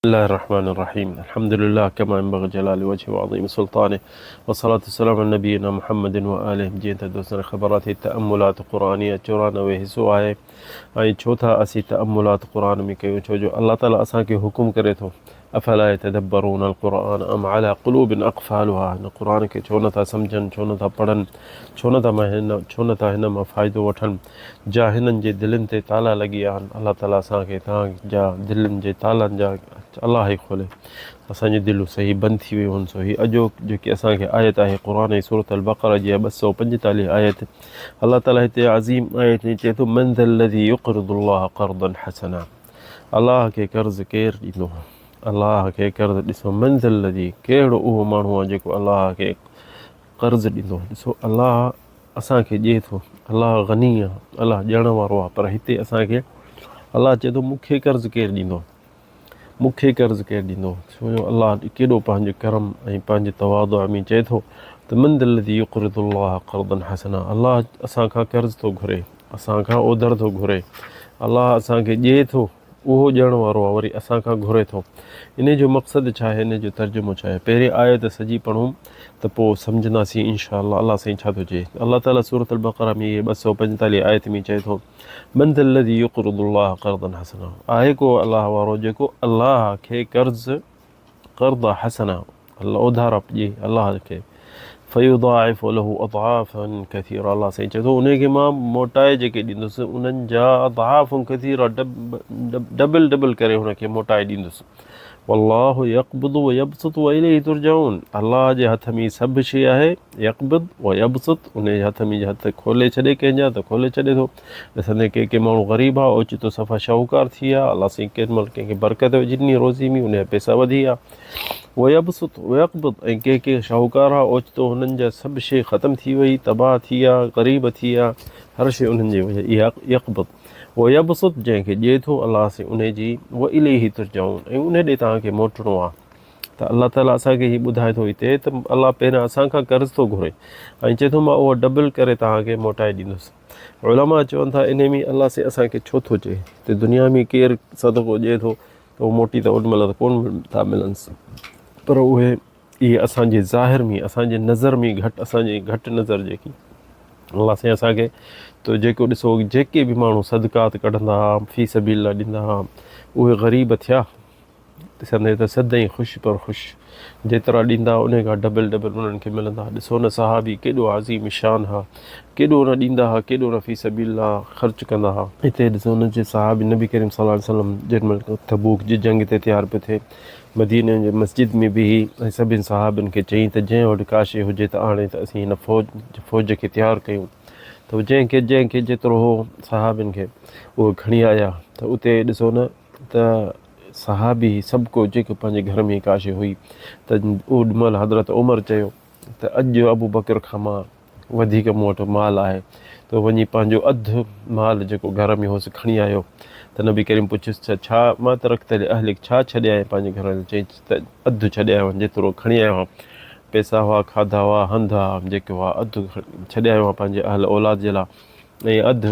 بسم الله الرحمن الرحيم الحمد لله كما ينبغي جلال وجهه وعظيم سلطانه والصلاة والسلام على نبينا محمد وآله. جيئن ته دوستن کي خبر آهي تأملات قرآنيه 94 حصو آهي ۽ ڇو ٿا اسين تأملات قرآن ۾ ڪيون ڇو جو الله تعالي اسان کي حڪم ڪري ٿو افلا يتدبرون القرآن ام على قلوب اقفالها هن قرآن کي ڇو نٿا سمجهن ڇو نٿا پڙهن ڇو نٿا ڇو نٿا هن مان فائدو وٺن جا هنن جي دلين تي تالا لڳي آهن الله تعالي اسان کي توهان جا دلين جي تالن جا الله ئي کولي اسان جي دليون صحيح بند ٿي ويون هن سو هي اڄو جيڪي اسان کي آيت آهي قرآن جي سورة البقره جي 245 آيت الله تعالي هتي عظيم آيت ۾ چئي ٿو من ذا الذي يقرض الله قرضا حسنا الله کي قرض ڪير ڏيندو الله کي قرض ڏسو من ذا الذي ڪهڙو اهو ماڻهو آهي جيڪو الله کي قرض ڏيندو ڏسو الله اسان کي ڏئي ٿو الله غني آ الله ڏيڻ وارو آ پر هتي اسان کي الله چئي ٿو مون کي قرض ڪير ڏيندو مون کي قرض ڪير ڏيندو ڇو جو الله ڪيڏو پنهنجو ڪرم ۽ پنهنجي تواضع ۾ چئي ٿو ته من ذا الذي يقرض الله قرضا حسنا الله اسان کان قرض ٿو گهري اسان کان اوڌر ٿو گهري الله اسان کي ڏئي ٿو اهو ڏيڻ وارو آهي وري اسان کان گهري ٿو. انهي جو مقصد ڇا آهي انهي جو ترجمو ڇا آهي پهرين آيت سڄي پڙهون ته پوء سمجهنداسين انشاء الله الله سائين ڇا ٿو چئي الله تعالي سورة البقره ۾ اهي 245 آيت ۾ چئي ٿو من ذا الذي يقرض الله قرضا حسنا آهي ڪو الله وارو جيڪو الله کي قرض قرض حسنا الله اوڌارا ڏي الله کي فيضاعف له اضعافا كثيرا الله سائين چئي ٿو انهي کي مان موٽائي جيڪي ڏيندس انهن جا اضعاف كثيرا ڊبل ڊبل ڪري هن کي موٽائي ڏيندس والله يقبض ويبسط واليه ترجعون الله جي هٿ ۾ سڀ شيء آهي يقبض ويبسط ان جي هٿ ۾ هٿ کولي ڇڏي ڪنهن جا ته کولي ڇڏي ٿو ڏسندي ڪي ڪي ماڻهو غريب ها اوچتو صفا شاهوڪار ٿي ويا الله سائين ڪنهن مهل ڪنهن کي برڪت وجهي ڏني روزي ۾ ان جا پئسا وڌي ويا ويبسط ويقبض ۽ ڪي ڪي شاهوڪار ها اوچتو هنن جا سڀ شيء ختم ٿي وئي تباهه ٿي ويا غريب ٿي ويا هر شيء انهن جي وجه يقبض ويبسط جنهن کي ڏئي ٿو الله سائين ان جي واليه ترجعون ۽ ان ڏي توهان کي موٽڻو آهي ته الله تعاليٰ اسان کي هي ٻڌائي ٿو هتي ته الله پهريان اسان کان قرض ٿو گهري ۽ چئي ٿو مان اهو ڊبل ڪري توهان کي موٽائي ڏيندس علماء چون ٿا انهي ۾ الله سائين اسان کي ڇو ٿو چئي ته دنيا ۾ ڪير صدقو ڏئي ٿو ته اهو موٽي ته اوڏي مهل ته ڪونه ٿا ملنس پر اهي اهي اسان جي ظاهر ۾ اسان جي نظر ۾ گهٽ اسان جي گهٽ نظر جيڪي الله سائين اسان کي تو جيڪو ڏسو جيڪي به ماڻهو صدقات ڪڍندا ها في سبيل الله ڏيندا ها اهي غريب ٿيا ڏسندي ته سدائين خوش پر خوش جيترا ڏيندا انهي کان ڊبل ڊبل انهن کي ملندا ڏسو نه صحابي ڪيڏو عظيم شان ها ڪيڏو نه ڏيندا ها ڪيڏو نه في سبيل الله خرچ ڪندا ها. هتي ڏسو نه جي صحابي نبي ڪريم صلي الله عليه وسلم جنهن مهل تبوڪ جي جنگ تي تيار پيو ٿئي مديني جي مسجد ۾ بيهي ۽ سڀن صحابين کي چيائين ته جنهن وٽ ڪا شيء هجي ته آڻي ته اسين هن فوج فوج کي تيار ڪيون ته جنهن کي جنهن کي جيترو هو صحابين کي اهو کڻي آيا ته اتي ڏسو نه ته صحابي سڀ ڪو جيڪو پنهنجي گهر ۾ ڪا شيء هئي ته اوڏ مهل حضرت عمر چيو ته اڄ ابوبڪر کان مان وڌيڪ مون وٽ مال آهي ته وڃي پنهنجو اڌ مال جيڪو گهر ۾ هوس کڻي آيو ته نبي ڪريم پڇيس ته ڇا ما ترڪت لاهلڪ ڇا ڇڏي آئين پنهنجي گهر وارن چيائين ته اڌ ڇڏي آيو آهيان جيترو کڻي آيو آهيان پئسا هئا کاڌا هئا هنڌ هئا جيڪي هئا اڌ ڇڏي آيو آهيان پنهنجي اهل اولاد جي لاء ۽ اڌ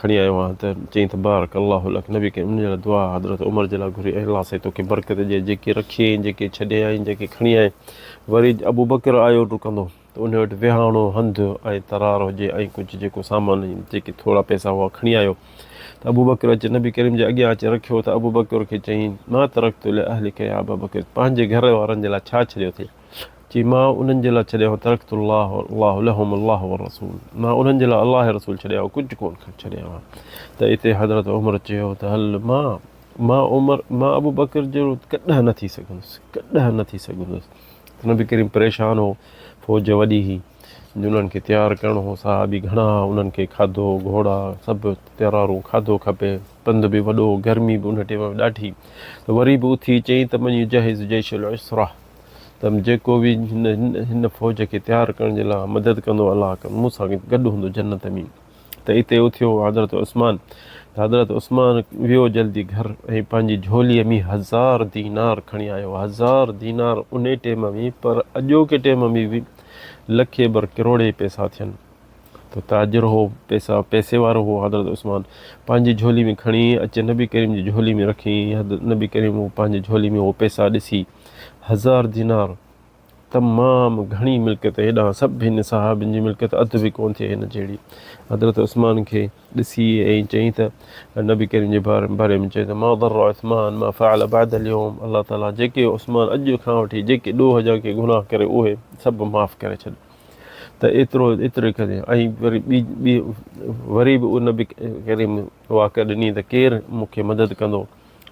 کڻي آيو آهيان ته چيائين ته بارڪ الله لڪ نبي ڪريم ان جي لاء دعا حضرت عمر جي لاء گهري اي الله سائين توکي برڪت ڏي جيڪي رکي آئين جيڪي ڇڏي آئين جيڪي کڻي آئين وري ابوبڪر آيو ڊڪندو ته ان وٽ ويهاڻو هنڌ ۽ ترار هجي ۽ ڪجهه جيڪو سامان جيڪي ٿورا پئسا هئا کڻي آيو ته ابوبڪر اچي نبي ڪريم جي اڳيان اچي رکيو ته ابوبڪر کي چيائين ما ترڪت لاهلڪ يا ابابڪر پنهنجي گهر وارن جي لاء ڇا ڇڏيو اٿئي چي مان انهن جي لاء ڇڏيا هئا ترڪت الله الله لهم الله والرسول مان انهن جي لاء الله ۽ رسول ڇڏيا هئا ڪجهه ڪونه ڇڏيا هئا ته اتي حضرت عمر چيو ته هل مان مان عمر مان ابو بڪر جهڙو ڪڏهن نه ٿي سگهندس ڪڏهن نه ٿي سگهندس ته نبي ڪريم پريشان هو فوج وڏي هئي انهن کي تيار ڪرڻو هو صحابي گهڻا هئا انهن کي کاڌو گهوڙا سڀ ترارون کاڌو کپي پنڌ به وڏو گرمي به ان ٽيم ۾ ڏاڍي ته وري به اٿي چيائين ته من يجهز جيش العسره ته جيڪو به هن هن فوج کي تيار ڪرڻ جي لاء مدد ڪندو الله ڪندو مون سان گڏ هوندو جنت ۾ ته اتي اٿيو حضرت عثمان ته حضرت عثمان ويو جلدي گهر ۽ پنهنجي جهوليء ۾ هزار دينار کڻي آيو هزار دينار انهي ٽيم ۾ پر اڄوڪي ٽيم ۾ به لکين بر ڪروڙين پئسا ٿين. ته تاجر هو، پئسا پئسي وارو هو، حضرت عثمان پنهنجي جهولي ۾ کڻي اچي نبي ڪريم جي جهولي ۾ رکي، حضرت نبي ڪريم هو پنهنجي جهولي ۾ اهو پئسا ڏسي هزار دينار تمام گهڻي ملڪيت هيڏانهن سڀني صحابين جي ملڪيت اڌ به ڪونه ٿئي هن جهڙي حضرت عثمان کي ڏسي ۽ چيائين ته نبي ڪريم جي باري ۾ چيو ته ما ضر عثمان ما فعل بعد اليوم الله تعالي جيڪي عثمان اڄ کان وٺي جيڪي ڏوهه جا ڪي گناهه ڪري اهي سڀ معاف ڪري ڇڏ ته ايترو ايتري ڪري ۽ وري ٻي ٻي وري به ان نبي ڪريم واڪ ڏني ته ڪير مون کي مدد ڪندو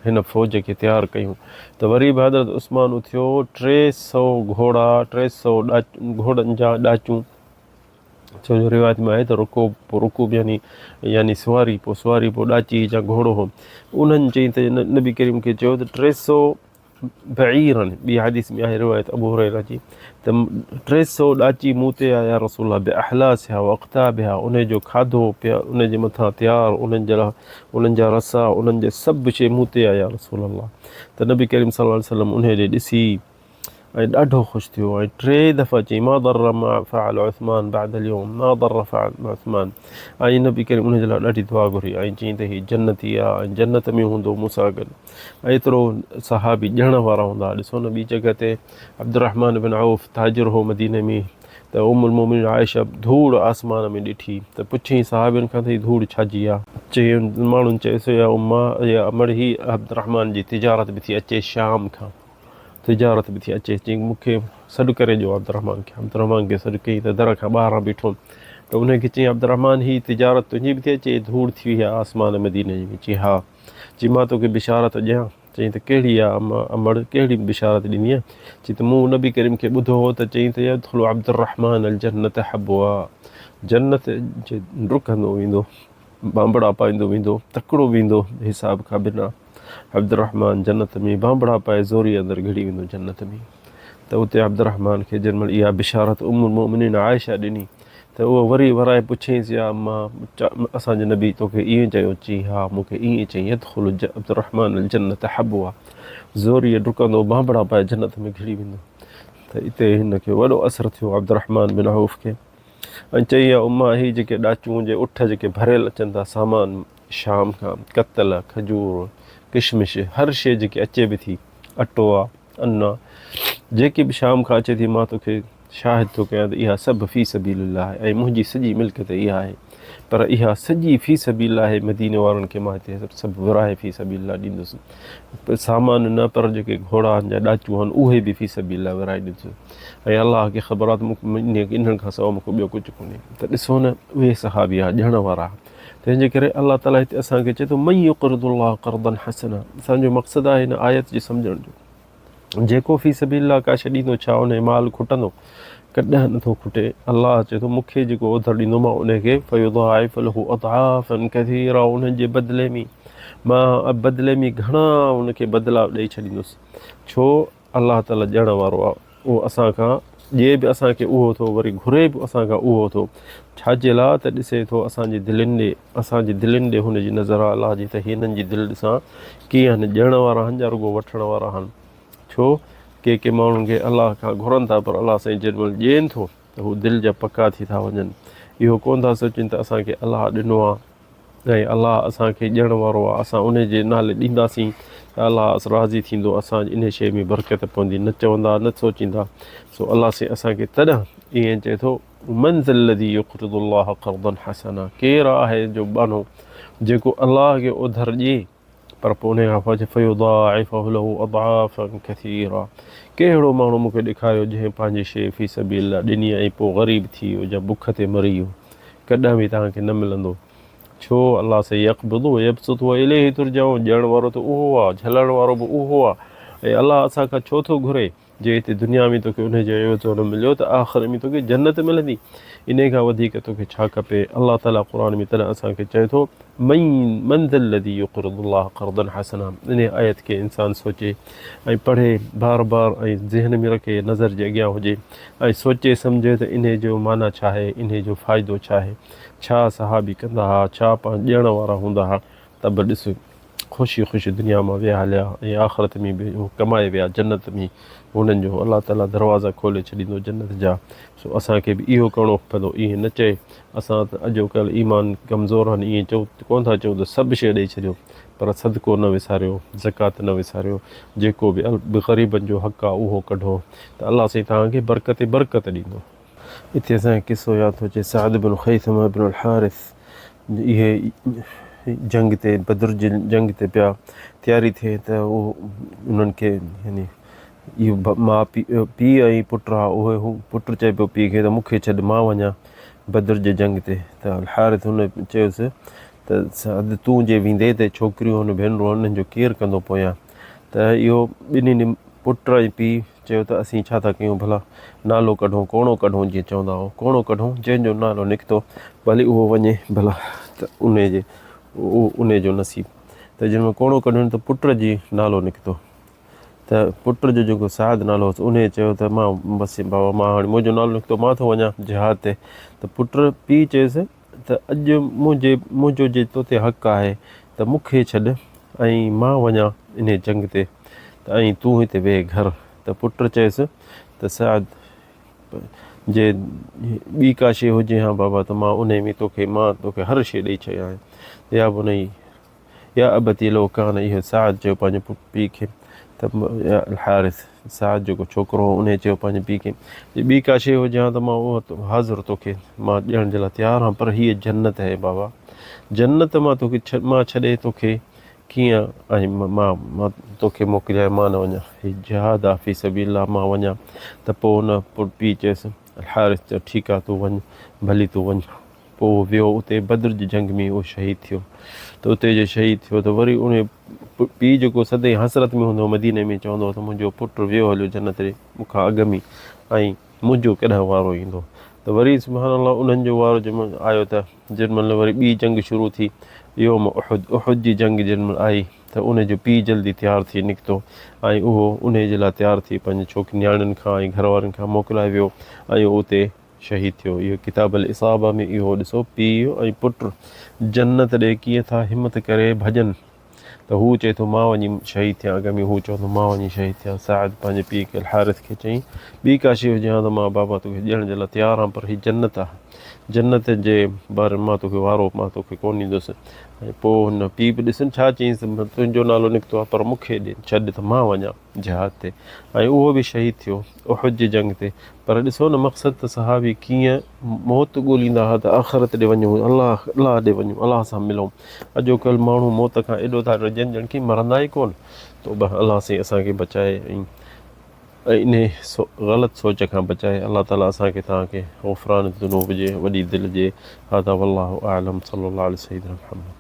هن فوج کي تيار ڪيون ته وري به حضرت عثمان اٿيو 300 گهوڙا 300 گهوڙن جا ڏاچون ڇو جو روايت ۾ آهي ته رڪوب پوء رڪوب يعني يعني سواري پوء سواري پوء ڏاچي جا گهوڙو هو انهن چئي ته نبي ڪريم کي چيو ته 300 بعيرن ٻي حديث ۾ آهي روايت ابو هريره جي ته 300 ڏاچي مون تي آيا رسول الله باحلاسها واقتابها ان جو کاڌو پيا ان جي مٿان تيار انهن جا انهن جا رسا انهن جي سڀ شي مون تي آيا رسول الله ته نبي ڪريم صلي الله عليه وسلم انهي ڏي ڏسي ۽ ڏاڍو خوش ٿيو ۽ ٽي دفعا چيائين ما ضر ما فعل عثمان بعد اليوم ما ضر فعل عثمان ۽ نبي ڪريم ان جي لاء ڏاڍي دعا گهري ۽ چيائين ته هي جنتي آ ۽ جنت ۾ هوندو مون سان گڏ ۽ ايترو صحابي ڏيڻ وارا هوندا ڏسو نه ٻي جڳهه تي عبدالرحمان بن عوف تاجر هو مديني ۾ ته ام المومنين عائشه ڌوڙ آسمان ۾ ڏٺي ته پڇيائين صحابين کان ته هي ڌوڙ ڇا جي آ چيائين ماڻهن چيس يا اما يا امڙ هي عبدالرحمان جي تجارت به ٿي اچي شام کان تجارت به ٿي اچي چيائين مون کي سڏ ڪري ڏيو عبدالرحمان کي عبدالرحمان کي سڏ ڪيائين ته در کان ٻاهران بيٺو ته ان کي چيائين عبدالرحمان هي تجارت تنهنجي به ٿي اچي ڌوڙ ٿي وئي آهي آسمان مديني جي ۾ چيائين ها چي مان توکي بشارت ڏيان چيائين ته ڪهڙي آ امڙ ڪهڙي بشارت ڏيندينء چي ته مون نبي ڪريم کي ٻڌو هو ته چيائين ته يدخل عبدالرحمان الجنت حبوا جنت جي ڊڪندو ويندو بانبڙا پائيندو ويندو تڪڙو ويندو حساب کان بنا عبدالرحمان جنت ۾ بانبڙا پائي زوري اندر گهڙي ويندو جنت ۾ ته اتي عبدالرحمان کي جنهن مهل اها بشارت ام المؤمنين عائشه ڏني ته اهو وري ورائي پڇيس يا اما اسان جي نبي توکي ائين چيو چي ها مون کي ائين چئي يدخل عبدالرحمان الجنت حبوا زوري ڊڪندو بانبڙا پائي جنت ۾ گهڙي ويندو ته اتي هن کي وڏو اثر ٿيو عبدالرحمان بن عوف کي ۽ چئي يا اما هي جيڪي ڏاچون جي اٺ جيڪي ڀريل اچن ٿا سامان شام کان ڪتل کجور ڪشمش هر شيء جيڪي اچي به ٿي اٽو آ ان آ جيڪي به شام کان اچي ٿي مان توکي شاهد ٿو ڪيان ته اها سڀ في سبيل الله آهي ۽ منهنجي سڄي ملڪيت اها آهي پر اها سڄي في سبيل الله آهي مديني وارن کي مان هتي سڀ سڀ ورهائي في سبيل الله ڏيندس سامان نه پر جيڪي گهوڙا آهن يا ڏاچون آهن اهي به في سبيل الله ورهائي ڏيندس ۽ الله کي خبر آهي ته مون انهن کان سواء مون کي ٻيو ڪجهه ڪونهي ته ڏسو نه اهي صحابي آهي ڏيڻ وارا تنهن جي ڪري الله تعاليٰ هتي اسان کي چئي ٿو من يقرض الله قرضا حسنا اسان جو مقصد آهي هن آيت جي سمجهڻ جو جيڪو في سبيل الله ڪا شيء ڏيندو ڇا ان مال کٽندو ڪڏهن نٿو کٽي الله چئي ٿو مون کي جيڪو اوڌر ڏيندو مان ان کي فيضاعف له اضعافا كثيرا ان جي بدلي ۾ مان بدلي ۾ گهڻا ان کي بدلا ڏئي ڇڏيندس ڇو الله تعالي ڏيڻ وارو آ اهو اسان کان ڏئي به اسان کي اهو ٿو وري گهري به اسان کان اهو ٿو ڇا جي لاء ته ڏسي ٿو اسان جي دلين ڏي اسان جي دلين ڏي هن جي نظر آ الله جي ته هنن جي دل ڏسان ڪيئن هن ڏيڻ وارا آهن يا رڳو وٺڻ وارا آهن ڇو ڪي ڪي ماڻهن کي الله کان گهرن ٿا پر الله سائين جيڏي مهل ڏين ٿو ته هو دل جا پڪا ٿي ٿا وڃن اهو ڪونه ٿا سوچين ته اسان کي الله ڏنو آ ۽ الله اسان کي ڏيڻ وارو آهي اسان ان جي نالي ڏينداسين ته الله راضي ٿيندو اسان جي ان شيء ۾ برڪت پوندي نه چوندا نه سوچيندا سو الله سائين اسان کي تڏهن ائين چئي ٿو من ذا الذي يقرض الله قرضا حسنا ڪير آهي جو ٻانهو جيڪو الله کي اوڌر ڏئي پر پوء انهيء کان پوء فيضاعفه له اضعافا ڪثيرا ڪهڙو ماڻهو مون کي ڏيکاريو جنهن پنهنجي شيء في سبيل الله ڏني ۽ پوء غريب ٿي ويو يا بک تي مري ويو ڪڏهن به توهان کي نه ملندو ڇو الله سائين يقبض ويبسط واليه ترجعون ڏيڻ وارو ته اهو آهي جهلڻ وارو به اهو آهي ۽ الله اسان کان ڇو ٿو گهري جي هتي دنيا ۾ توکي انهي جو عيوضو نه مليو ته آخر ۾ توکي جنت ملندي انهي کان وڌيڪ توکي ڇا کپي الله تعالي قرآن ۾ تڏهن اسان کي چئي ٿو من من ذا الذي يقرض الله قرضا حسنا انهي آيت کي انسان سوچي ۽ پڙهي بار بار ۽ ذهن ۾ رکي نظر جي اڳيان هجي ۽ سوچي سمجهي ته انهي جو معنيٰ ڇا آهي انهي جو فائدو ڇا آهي ڇا صحابي ڪندا ها ڇا پاڻ ڏيڻ وارا هوندا ها ته به ڏس خوشي خوشي دنيا مان ويا هليا ۽ آخرت ۾ به اهو ڪمائي ويا جنت ۾ انهن جو الله تعالي دروازا کولي ڇڏيندو جنت جا. سو اسان کي به اهو ڪرڻو پوندو. ائين نه چئي اسان ته اڄوڪلهه ايمان ڪمزور آهن ائين چئون ڪونه ٿا چئون ته سڀ شيء ڏئي ڇڏيو پر صدقو نه وساريو زڪوات نه وساريو جيڪو به غريبن جو حق آهي اهو ڪڍو ته الله سائين توهان کي برڪت ئي برڪت ڏيندو. اتي اسان کي قصو ياد ٿو اچي سعد بن خيثمه بن الحارث اهي جنگ تي بدر جي جنگ تي پيا تياري ٿئي ته اهو انهن کي يعني اهو ماء پيء پيء ۽ پٽ ها اهي هو پٽ چئي پيو پيء کي ته مون کي ڇڏ مان وڃان بدر جي جنگ تي ته الحارث هن چيس ته سعد تون جي ويندي ته ڇوڪريون هن ڀينرون انهن جو ڪير ڪندو پويان ته اهو ٻنهي پٽ ۽ پيء چيو ته اسين ڇا ٿا ڪيون ڀلا نالو ڪڍون ڪوڻو ڪڍون جيئن چوندا هئا ڪوڻو ڪڍون جنهن جو نالو نڪتو ڀلي اهو وڃي ڀلا ته انهي جي انهي جو نصيب ته جنهن ۾ ڪوڻو ڪڍيون ته پٽ جي نالو نڪتو ته پٽ جو جيڪو سعد نالو هوس انهي چيو ته مان بس بابا مان هاڻي منهنجو نالو نڪتو مان ٿو وڃان جهاد تي ته پٽ پيء چيس ته اڄ منهنجي منهنجو جي توتي حق آهي ته مون کي ڇڏ ۽ مان وڃان انهي جنگ تي ته ۽ تون هتي ويهه گهر ته پٽ چيس ته سعد جي ٻي ڪا شيء هجي ها بابا ته مان انهي ۾ توکي مان توکي هر شيء ڏئي ڇڏيان ها يا بني يا ابتي لو ڪان اهو سعد چيو پنهنجي پيء کي ته يا الحارث سعد جيڪو ڇوڪرو هو انهي چيو پنهنجي پيء کي جي ٻي ڪا شيء هجي ها ته مان اها حاضر توکي مان ڏيڻ جي لاء تيار آهيان پر هيء جنت آهي بابا جنت مان توکي مان ڇڏي توکي ڪيئن ۽ مان مان توکي موڪليان مان نه وڃان هي جهاد آهي في سبيل الله مان وڃان ته پوء ان پيء چيس الحارث چيو ٺيڪ آهي تون وڃ ڀلي تون وڃ پوء اهو ويو اتي بدر جي جنگ ۾ اهو شهيد ٿيو ته اتي جي شهيد ٿيو ته وري ان پيء جيڪو سدائين حسرت ۾ هوندو هو مديني ۾ چوندو هو ته منهنجو پٽ ويو هليو جنت ڏي مون کان اڳ ۾ ۽ منهنجو ڪڏهن وارو ايندو ته وري سبحان الله انهن جو وارو جنهن مهل آيو ته جنهن مهل وري ٻي جنگ شروع ٿي يوم احد احد جي جنگ جنهن مهل آئي ته ان جو پيء جلدي تيار ٿي نڪتو ۽ اهو انهي جي لاء تيار ٿي پنهنجي ڇوڪري نياڻين کان ۽ گهر وارن کان موڪلائي ويو ۽ اتي شهيد ٿيو. اهو ڪتاب الاصابه ۾ اهو ڏسو پيء ۽ پٽ جنت ڏي ڪيئن ٿا همت ڪري ڀڄن ته هو چئي ٿو مان وڃي شهيد ٿيان اڳ ۾ هو چوندو مان وڃي شهيد ٿيان سعد پنهنجي پيء کي الحارث کي چيائين ٻي ڪا شيء هجي ها ته مان بابا توکي ڏيڻ جي لاء تيار آهيان پر هي جنت آهي جنت جي باري ۾ مان توکي وارو مان توکي ڪونه ڏيندس ۽ پوء هن پيء به ڏسن ڇا چيائينس تنهنجو نالو نڪتو آهي پر مون کي ڏي ڇڏ ته مان وڃان جهاد تي ۽ اهو به شهيد ٿيو احد جي جنگ تي پر ڏسو نه مقصد ته صحابي ڪيئن موت ڳوليندا ها ته آخرت ڏي وڃون الله الله ڏي وڃون الله سان ملون اڄوڪلهه ماڻهو موت کان ايڏو ٿا ڊڄن ڄڻ ڪي مرندا ئي ڪون توبه الله سائين اسان کي بچائي ۽ انهي غلط سوچ کان بچائي الله تعالي اسان کي توهان کي غفران الذنوب جي وڏي دل جي هذا والله اعلم صلي الله علي سيدنا محمد.